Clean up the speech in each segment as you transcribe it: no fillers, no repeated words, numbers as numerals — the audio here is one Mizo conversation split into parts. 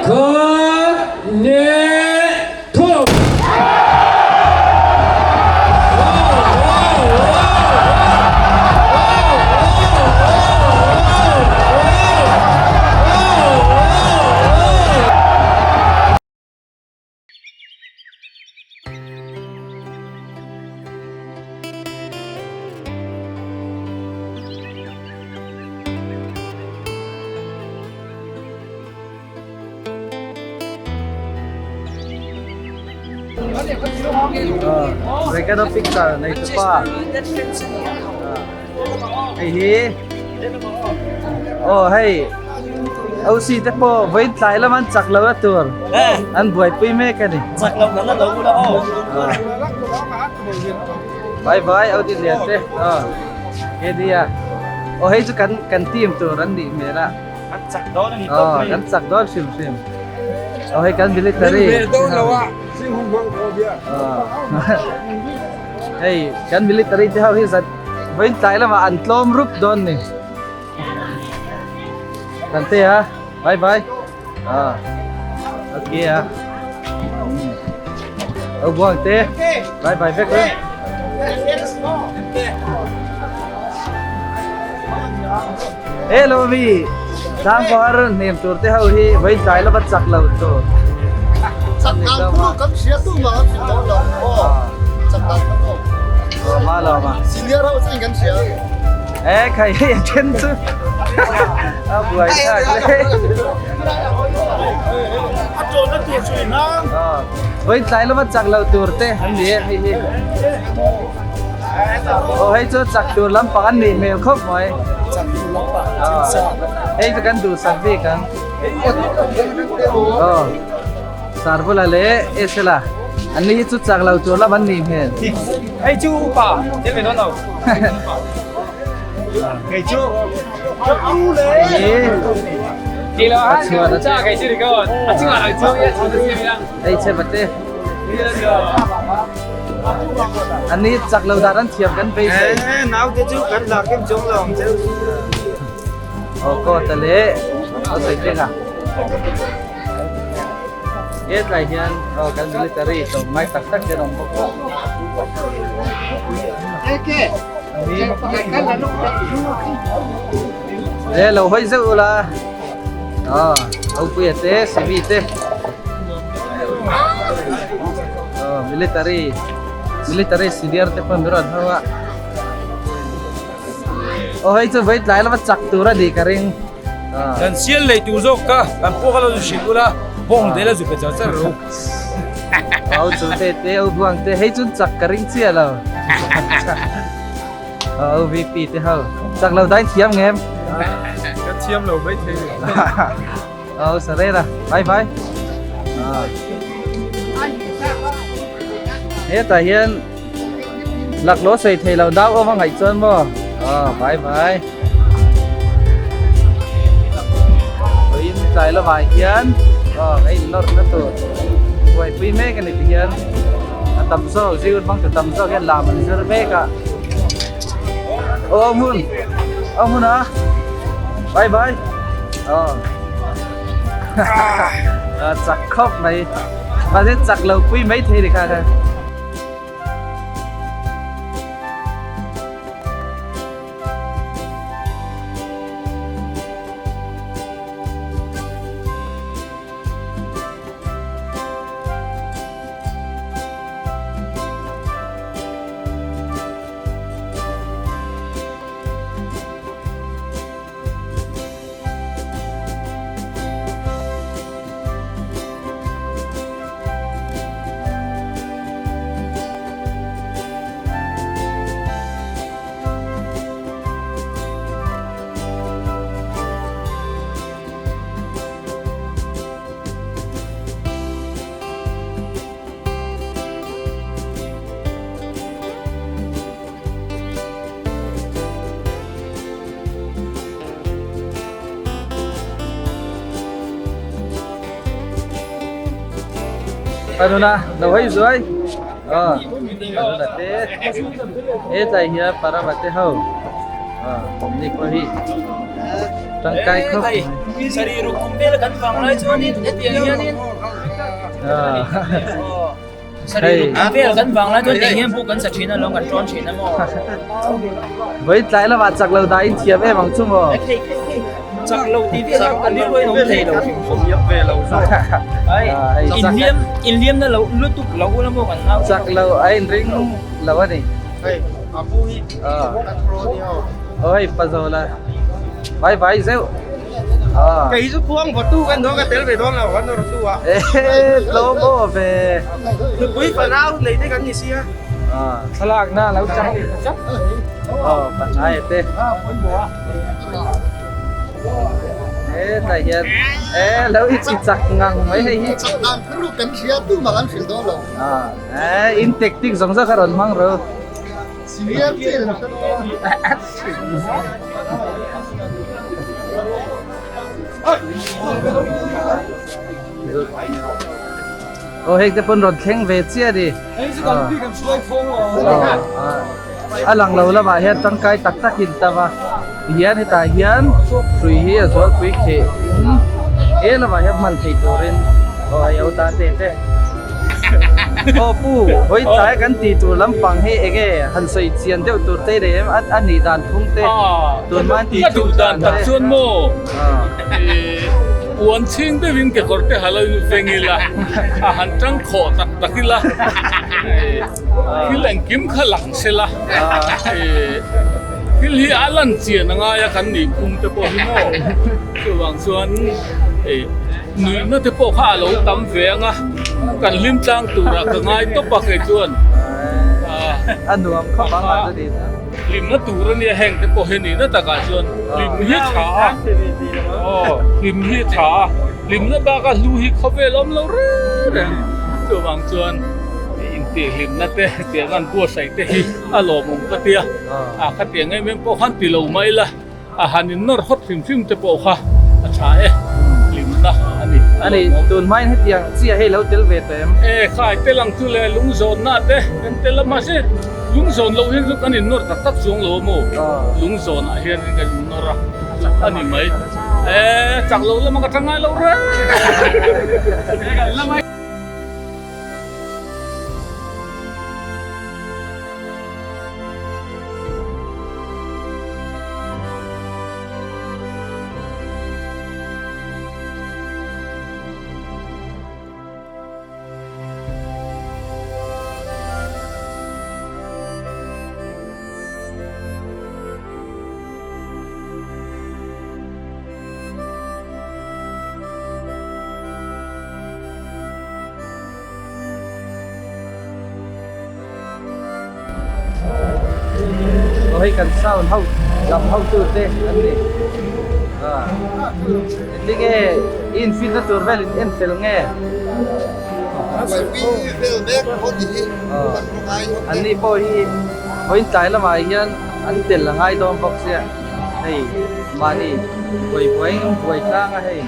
Pakhat leh thum. Record of picture nei tu pa hei hi oh hei OC te pawh vawiin tlai lam an chak lo a tur an buaipui mek a ni chak lo kan la lo bula aw bye bye Audi lian te ke dia oh hei chu kan kan team tur an nih hmel a kan chak dawn a ni tawp mai kan chak dawn hrim hrim oh hei kan military hei kan military te ho hi zat vawiin tlai lamah an tlawm rup dawn ni Kan te a bye bye à ok à Đâu buông te bye bye vek rồi Hello mi Tang par nem tur te ho hi vai tlai la chak lo to Chak dan khu kan hria tu ma kan hrilh lo lo aw chak dan khu ma lo ma senior ho chu kan hria E khai hei a then chu a buai thlak le. A ṭawn na tur chu in ang. Voi tlai lama chak lo tur te an ni e hei hi. Oh hei chu chak tur lampang an nih hmel khawp mai. Chak tur lampang chin sa. Hei chu kan duhsak bik ang. Oh Sarbula leh Esela an ni hi chu chak lo tur lam an nih hmel. Hei chu upa tel ve dawn lo. Kei chu ka pu le. Kei lo han cha kei chu ri ko. A chung ah chu ya chu tu siam yang. Ei che bate. An ni chak lo dan an thiam kan bei sei. Eh nau te chu kan la kem chung long chu. O ko ta le. O sei te nga. He tlai hian aw kan military tlawm ngai tak tak te an awm bawk a. Le lo hawi zeuh ula aw Ropuia te Sivi te aw military military senior te pawh an rawn ho a aw hei chu vawi tlai lama chak tur a nih ka ring. Kan sial lei tur zawk ka kan pawh kha lo zu hrilh ula bawng te la zu pe char char ro. Au chu te te au buang te hei chun chak ka ring chiah lo. Au VP te ho chak lo dai thiam ngem. Ka thiam lo mai thei. Au sarera bye bye. Hetah hian Laklawh sawi thei lo dau awm a ngaih chuan maw? Aw bye bye. Vawiin tlai lamah hian aw ka innawr na tur buaipui mek a ni ti hian a tam zawk zir hmang tu tam zawk hian lam an zir mek a. Aw a hmun a hmun a bye bye aw chak khawp mai mahse chak lo pui mai thei ni kha kha. Panuna lo hei zuai ờ panuna te he tlai hian parava te ho ờ ni pawh hi. Tangkai khawp mai. Sarih ruk kum vel kan vang lai chuanin hetiang hianin sarih ruk kum vel kan vang lai chuan tiang hian buk kan sa thin alawm kan tawn thin a maw. Vawi tlai lamah chak lo dah in thiam em ang chu maw. Chak lo tih vel kha kan rilru in awm thei lo. Inhliam inhliamna lo lutuk lo ula maw kan nau. Chak lo a inring lo a ni. Hei a pu hi a thro ni ho. Aw hei pa zo la. Vai vai zeuh. Kei chu khuang vawtu kan dawn ka tel ve dawn lo kan nawr tu a. Ehe tlawm aw ve. Nupui fanau nei te kan ni sia. Thlalak na lo chang chap. Aw pangai te. E tlai hian e lo i chi chak ngang mai hei hi. Chak dan phur kan hria tu mah kan hrilh dawn lo. E in tactic zawng zawng kha rawn hmang ro. Senior chi an hre dawn. Aw hei te pawn rawn thleng ve chiah a ni. A lang lo lamah hian tangkai tak tak in tam a tihian hetah hian hrui hi a zualpui kheh in he lamah hian hman thei turin aw hei ho tan te te aw pu hawi tlai kan tih tur lampang hi eng nge han sawi chian deuh tur te rem a nih dan phung te tun hma an tih duh dan tak chuan maw Puan chhing deuhin kekawr te ha lo in veng ila, a han tang khawh tak tak ila, thil engkim kha lang sela, thil hi a lan chian a ngai a kan nih phung te pawh hi maw? Chuvang chuan nuihna te pawh kha a lo tam ve ang a, kan hlim tlang turah ka ngai tawp a kei chuan. A nuam khawp ang a chuti. Hlimna tur a nia heng te pawh hi nihna takah chuan hlim hi tha a aw hlim hi tha a hlimna baka hlu hi khawvel awm lo reng reng chuvang chuan intihhlimna te tiang an buatsaih te hi a lawmawm ka tia a khatiang em em pawh khan ti lo mai la. A han in nawr hawt hrim hrim te pawh kha a tha e, hlimna a ni. A ni, tun hmain hetiang chiah hei lo tel ve tawh em? E, khai tel ang chu le, lungzawnna te kan tel a, mahse lungzawn loh hian chu kan in nawr tak tak chuang lo a maw? Lungzawnah hian kan in nawr a, a ni mai. E, chak lo lamah ka tang ngai lo reng. Aw hei kan sound ho lam ho tu te an ni ah tinge i in fit na tur vel in en fel nge an ni pawh hi vawiin tlai lamah hian an tel a ngai dawn bawk sia hei mahni buai buai buai tlang a hei.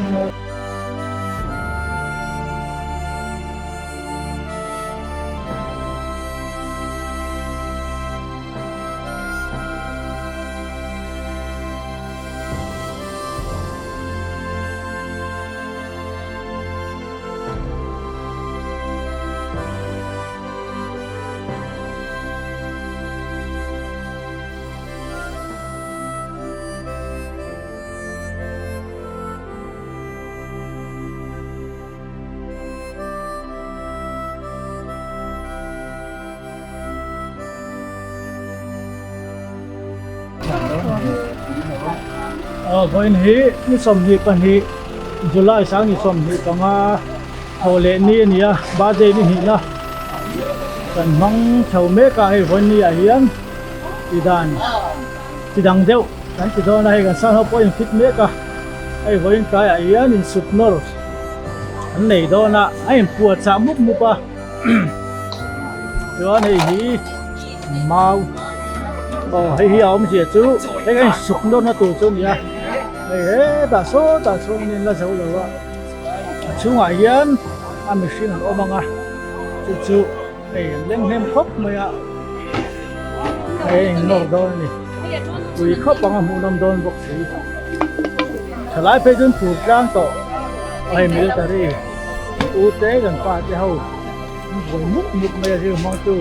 Vawiin hi ni 22 July sang ni 25 thaw leh ni a ni a birthday ni hnihna kan hmang chho mek a hei vawiin ni ah hian ti dan ti dang deuh kan ti dawn a hei kan san ho pawh a in fit mek a hei vawiin tlaiah hian insuk nawr an nei dawn a a inpuah chah mup mup a chuan hei hi mau aw hei hi a awmzia chu hei a insuk nawrna tur chu a ni a hei hetah sawtah chuan in la zo lo a a chhungah hian a mihring an awm ang a chu chu hei an leng hnem khawp mai a hei a innawr dawn a ni pui khawp ang a hmuhnawm dawn bawk si. Thalai phei chuan phur tlang tawh a hei military u te kan pa te ho an buai mup mup mai a zir hmang tu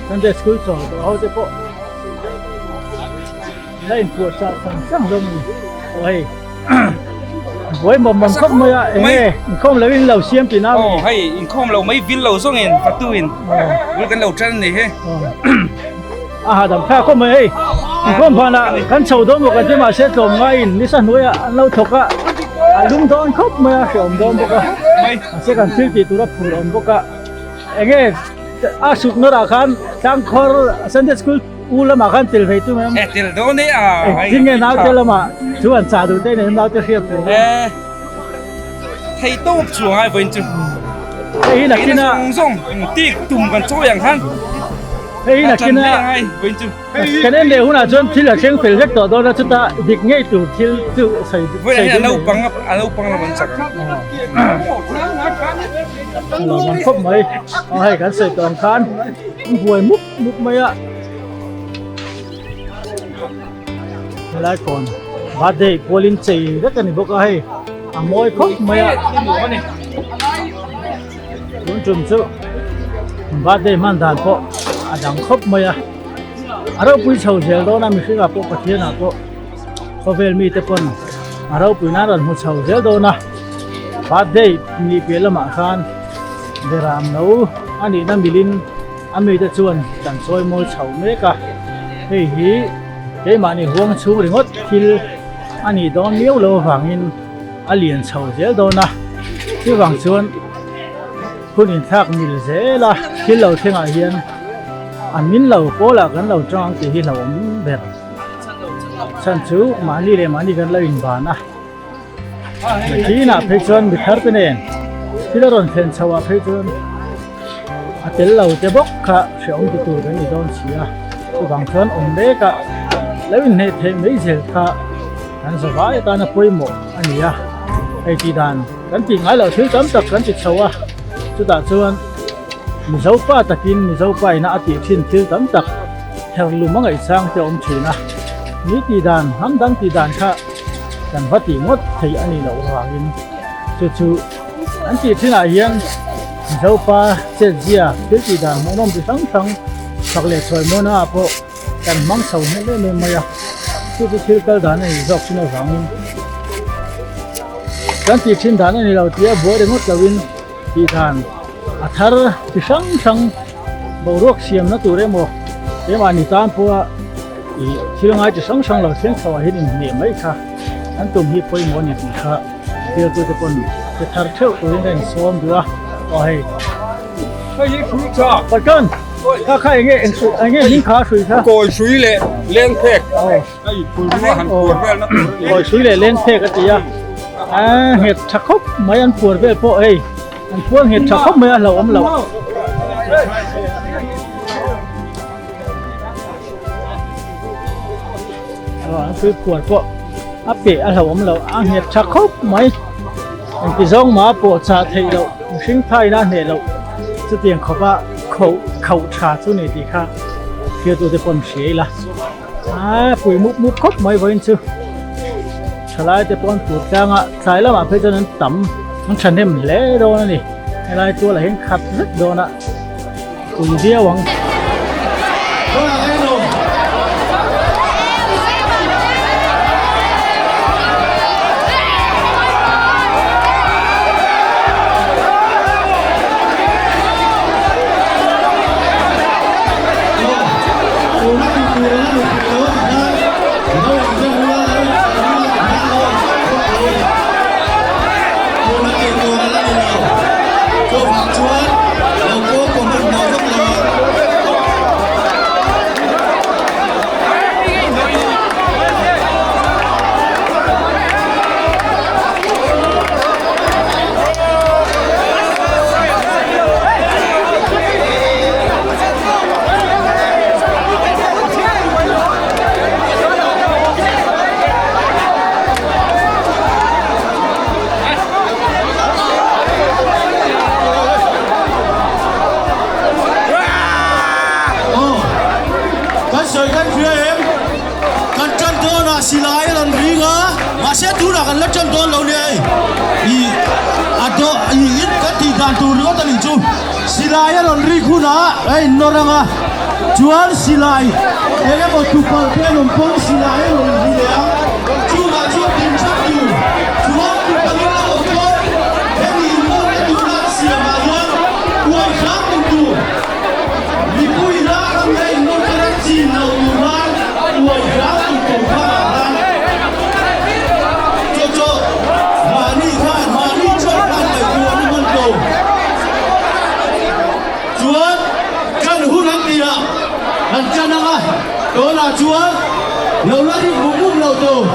Sunday school chawl tawh ho te pawh la inpuah chah sang sang hlawm a ni aw hei buai mawm mawm khawp mai a eng nge inkhawm lo in lo siam tih na aw hei inkhawm lo mai vil lo zawng in fatu in bul kan lo tan a ni he. A hahdam thlak khawp mai hei inkhawm vanah kan chho dawn bawk a ti mahse tlawm ngaiin nisa hnuaiah an lo thawk a a lum dawn khawp mai a hrehawm dawn bawk a mahse kan thil tih tur a phur awm bawk a enge a suk nawrah khan tlangkhawr Sunday school u lamah khan tel ve tum em e tel dawn e a engtin nge naute lamah chu an chah duh te nen naute hriat tur e thei tawp chu ngai vawiin chu hei hi nakin a zawng zawng tik tum kan chawi ang khan Hei hi nakin a kan en leh hunah chuan thil a thleng fel vek tawh dawn a chutah dik ngei tur thil chu sawi sawi a naupang a naupang lam an chak a lo man khawp mai a hei kan sawi tawh ang khan an buai mup mup mai a helai kawn birthday pualin chei vek a ni bawk a hei a mawi khawp mai a. Tun tum chu birthday hman dan pawh a dang khawp mai a, a ropui chho zel dawn a mihring ah pawh Pathian ah pawh khawvel mite pawn a ropui nan rawn hmu chho zel dawn a, birthday nih piah lamah khan beram no a nihna milin a mite chuan kan sawi mawi chho mek a, hei hi keimahni huang chhung ringawt thil a nih dawn miau lo avangin. a lian chho zel dawn a chuvang chuan hun inthlak mil zel a thil lo thlengah hian an min lo pawlah kan lo tang ang tih hi hlauhawm ber chhan chu mahni leh mahni kan lo inban a thinah phei chuan mi thar te nen thil a rawn thlen chho ah phei chuan a tel lo te bawk kha hrehawm ti tur kan ni dawn si a chuvang chuan awm mek a lo inhneih theih mai zel kha. Kan zavai atana pawimawh a ni a, hei tih dan kan tih ngai loh thil tam tak kan ti chho a, chutah chuan Mizo pa takin Mizo pa ina a tih thin thil tam tak herlum a ngaihchang te a awm thin a, ni tih dan hnam dang tih dan kha kan va tih ngawt thei a nih loh avangin chu chu an tih thinah hian Mizo pa chetzia thil tih dan hmuhnawm chi hrang hrang fak leh chhawi mawna ah pawh Kan hmang chho hneh em em mai a, chu chu thil kal dan a nih zawk thin avangin kan tih thin dan a ni lo tih a buai ringawt loin tih dan a thar chi hrang hrang boruak siamna tur emaw keimahni tan pawha ih thil ngai chi hrang hrang lo thleng chho ah hian inhneh mai kha an tum hi pawimawh a ni tih kha thiltute pawn che thar theuh turin ka insawm duh a, aw hei. Hei hi hrui tha. Patkan, kha kha enge eng enge hming kha hrui kha. Kawi hrui leh leng phek. Hei phulrua han puar vel na tur a ni. Kawi hrui leh leng phek a ti a. A nghet tha khawp mai an puar vel pawh hei. An puar nghet tha khawp mai a hlauhawm loh. An hrui puar pawh a peh a hlauhawm loh a nghet tha khawp mai. Engti zawng mah pawh chah theih loh, mihring thaina a hneh loh chutiang khawpa khauh khauh tha chu ni tih kha thirtute pawn hria ila. A pui mup mup khawp mai vawiin chu thalai te pawh an tur tlang a, tlai lamah phei chuan an tam an thahnem hle dawn a ni. Helai tualah hian khat vek dawn a pui viau ang. la ṭan dawn lo nia hei. Ih a do ih in kan tih dan tur ringawt a nih chu. Silai a rawn rik hunah a innawr ang a, chuan silai eng emaw tupalh te an awm pawn silai a rawn ri leh ang. Chungah chuan din ṭhap tur chuan tupalh in a awm pawn hemi innawrna tura an siamah hian uai hram duh tur. Mipui la khami a innawr kha ram chin lo tur nan uai hram duh tur kha ah khan chaw chaw mahni khan mahni chauh khan ngaihtuah na hman ko. Chuan ṭan hun an ti a, an ṭan ang a, tunah chuan lo la rik mum mum lo tur.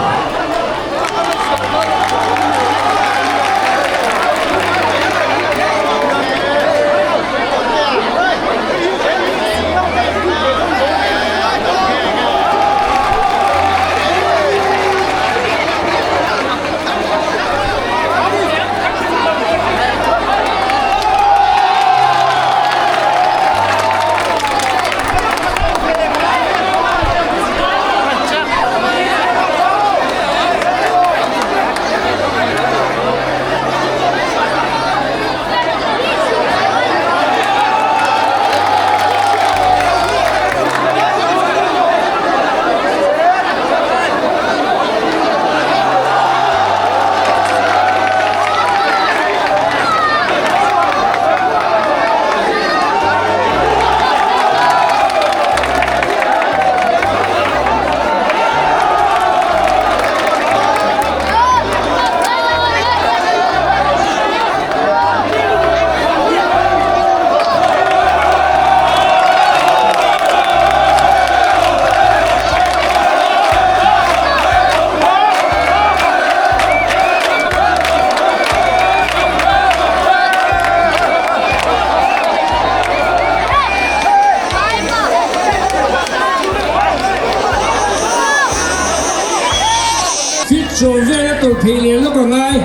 Fit chaw vel a tawlh theih leh lawk a ngai.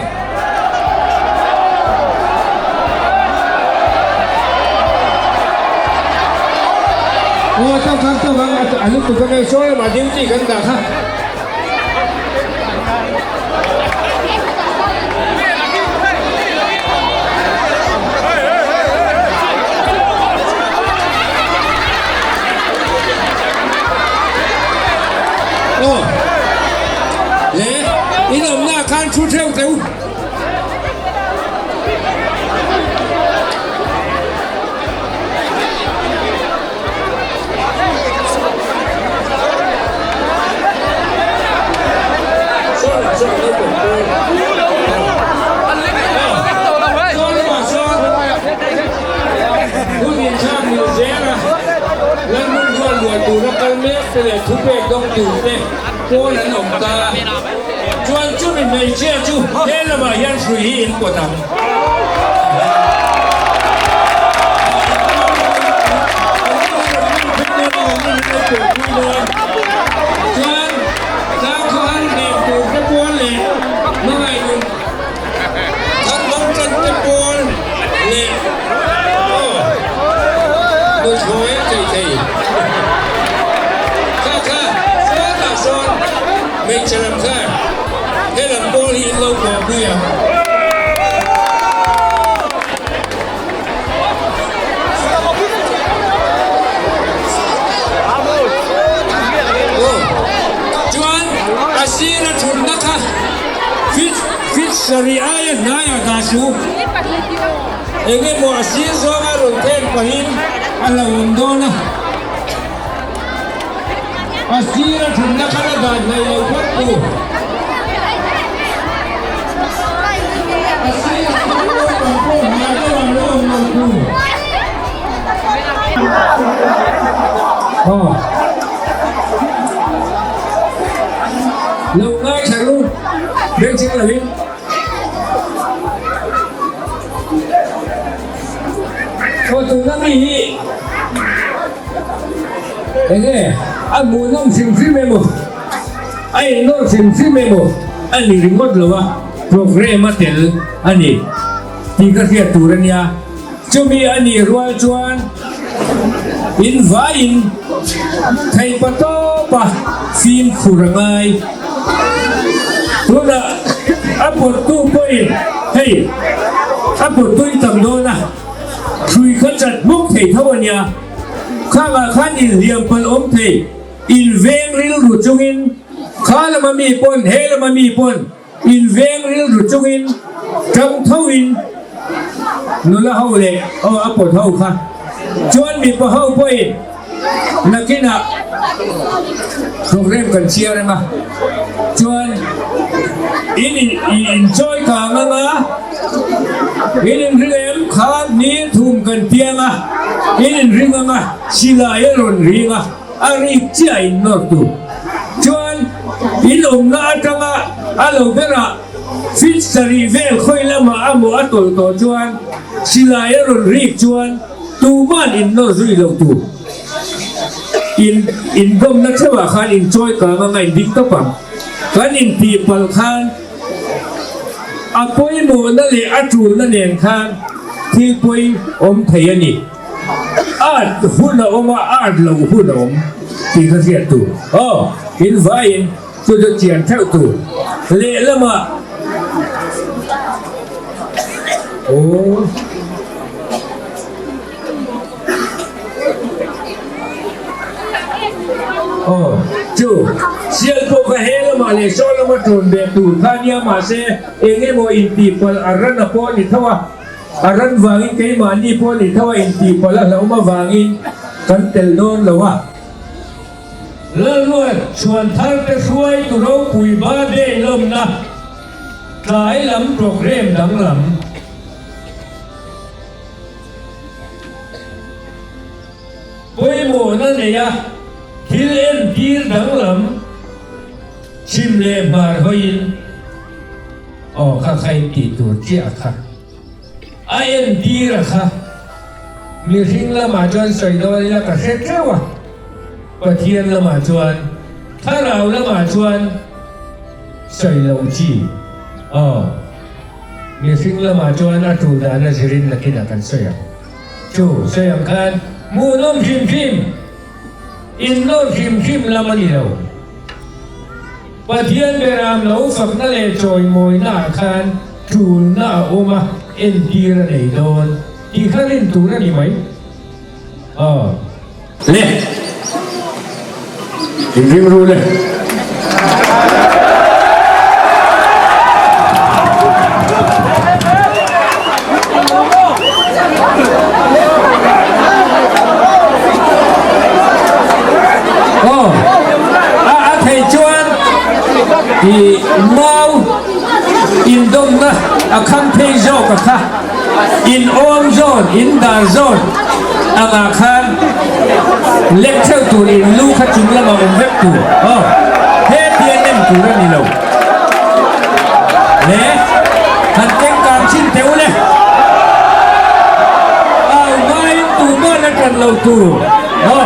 Aw tawk ang tawk ang a lutuk ang e sawi lamah duty kan dah kha. Aw le in awmna khan thu theuh teh u. Pawn an awm ta chuan chumi hmeichhia chu he lamah hian hrui hi in pawt ang. Chuan tlangkhaw hnem tur te pawl leh hmangaih nun thar hmang tan te pawl leh aw nuthlawi a thei thei kha kha sawtah sawn hmeichhe lam khan helam pawl hi in lo pawhpui ang. Chuan a sira thutna kha feet sarih aia hnaiah dah suh. Eng emaw a sir zawnga rawn then pahin a hlauhawm dawn a. A sira thutna kha la dan hnaih lo phawt tu. A sira thutna naupang pawh hnai deuh ang lo awm lo tu. Aw. Lo ngaithla ru. Bengchheng lovin. Aw tuna mi hi enge a hmuhnawm hrim hrim emaw a innawr hrim hrim emaw a ni ringawt lo a programme a tel a ni tih ka hriat tur a nia chumi a nih rual chuan in vaiin theihpa tawpa fimkhur a ngai tunah. pawttu pawhin hei a pawttu i tam dawn a, hrui kha chat hmawk thei tho a nia. Khangah khan inhliam palh awm thei, inveng rilru chungin kha lama mi pawn he lama mi pawn inveng rilru chungin tang thoin nula ho leh aw a pawt ho kha chuan mipa ho pawhin nakinah program kan chhiar anga chuan in inchawi kang anga in inring em kha ni thum kan piang a in inring anga silai a rawn ring a a rik chiah in nawr tur chuan in awmna atanga a lo berah feet sarih vel khawi lamah a maw a tawlh tawh chuan silai a rawn rik chuan Tuman in nawr zui lo tur in indawmna theuhah khan in chawi kang anga in ding tawp ang. Kan intih palh khan a pawimawhna leh a tulna nen khan thil pawi awm thei a ni. Art hun a awm a, art lo hun a awm tih kha hriat tur. Aw, in vaiin chu chu chian theuh tur. Lehlamah aw. Aw, chu sial pawh kha he lamah leh saw lama tawn ve tur kha nia mahse eng emaw intihpalh a ran a pawh a ni tho a, a ran vangin keimahni pawh a ni tho a intihpalh a hlauhma vangin kan tel dawn lo a. Lalruat chhuan thar te hruaitu ropui birthday lawmna tlai lam programme danglam. Pawimawhna neia thil entir danglam chhim leh hmar hawiin aw kha kha in tih tur chiah kha a entir a kha mihring lamah chuan sawi dawn ila ka hre teuh a Pathian lamah chuan thlarau lamah chuan sawi loh chi aw. Mihring lamah chuan a tul dan a zirin nakinah kan sawi ang. Chu sawi ang khan hmuhnawm hrim hrim, innawr hrim hrim lam a ni lo. Pathian beram lo fakna leh chawimawina ah khan tulna a awm a, entir a nei dawn tih kha rin tur a ni mai. Aw. Le. Inring ru le. Aw, a a thei chuan i mau indawmna a kham phei zawk a kha. In awm zawn, in dar zawn angah khan lek theuh tur in lu kha chung lamah awm vek tur aw hetia nem tur a ni lo le han keng kang chin teh u le au ngaiin tuman a tan lo tur aw.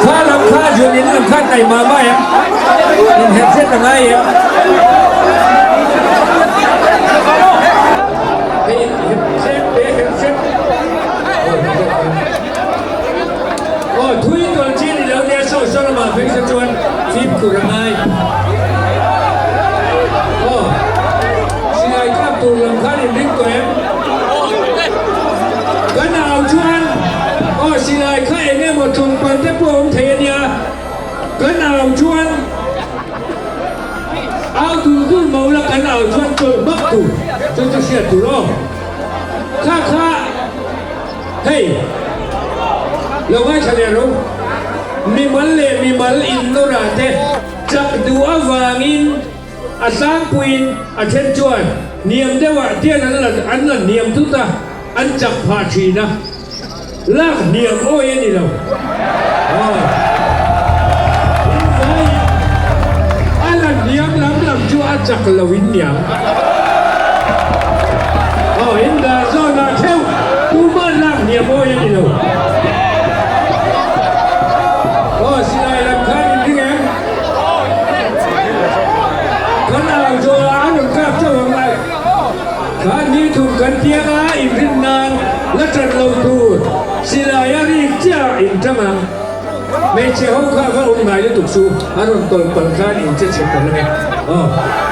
Kha lam kha zun in lam khan nai mah mah em? In herh hret a ngai em? Hei herh hret te herh hret. Aw thui tual chi ni lo nia saw saw lamah phei se chuan fimkhur a ngai. Aw silai kap tur lam khan in ring tawh em? Kan au chuan aw silai kha eng emaw tawngpal te pawh awm thei a nia, kan au chuan au dur dur mo la kan au chuan tawlh hmak tur chu chu hriat tur aw. Kha kha hei lo ngaithla leh ro mimal leh mimal innawrah te chak duh avangin A tlangpuiin a then chuan hniam deuhah tian an la an la hniam tut a, an chak phah thin a. Lak hniam awi a ni lo. Aw. In vaiin a la hniam lam lam chu a chak lo in niang. Aw, in dar zawnah theuh tuman lak hniam awi a ni lo. Aw, silai lam khan in ring em? Kan au zawh ah an rawn kap chauh ang lai. Khan ni thum kan piang a inrin nan la ṭan lo tur silai a rik chiah in ṭang ang. Hmeichhe ho kha va awm ngai lutuk chu a rawn tawlh palh khan in che chhe palh ange. Aw.